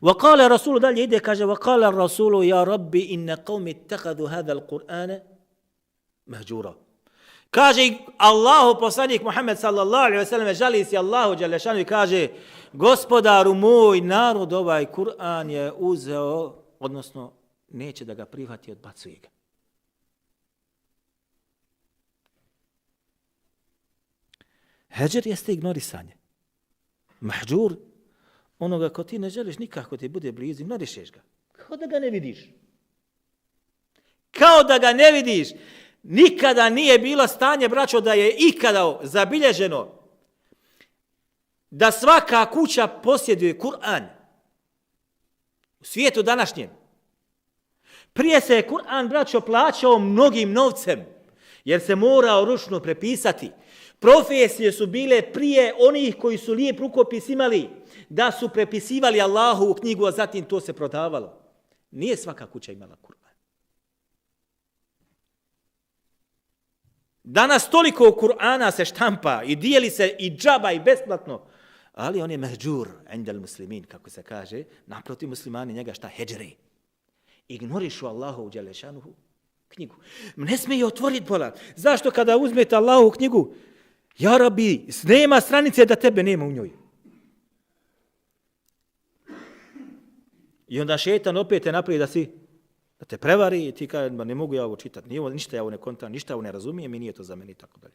وقال رسول dalje ide, kaže, وقال الرسول يا ربي إن قوم اتخذوا هذا القرآن مهجورا. Kaže Allahu poslanik Muhammed sallallahu alejhi ve sellem, žali se Allahu dželle šanu i kaže, gospodaru moj, narod ovaj Kur'an je uzeo, odnosno neće da ga prihvati, odbacuje ga. Heđer jeste ignorisanje. Mahđur, onoga ko ti ne želiš nikako ti bude blizu, ignorišeš ga. Kao da ga ne vidiš. Kao da ga ne vidiš. Nikada nije bilo stanje, braćo, da je ikada zabilježeno da svaka kuća posjeduje Kur'an. U svijetu današnjem. Prije se je Kur'an, braćo, plaćao mnogim novcem, jer se morao ručno prepisati. Profesije su bile prije onih koji su lijep rukopis imali, da su prepisivali Allahovu knjigu, a zatim to se prodavalo. Nije svaka kuća imala Kur'an. Danas toliko Kur'ana se štampa i dijeli se i džaba i besplatno, ali on je mehđur, indel muslimin, kako se kaže, naprotiv muslimani njega šta heđre. Ignorišu Allahovu dželešanuhu knjigu. Ne smije otvoriti bolan. Zašto kada uzmete Allahovu knjigu, ja Rabbi, nema stranice da tebe nema u njoj. I onda šetan opet te napravi da te prevari i ti kaže, ne mogu ja ovo čitati, ništa ja ovo ne kontam, ništa ja ovo ne razumijem i nije to za mene i tako dalje.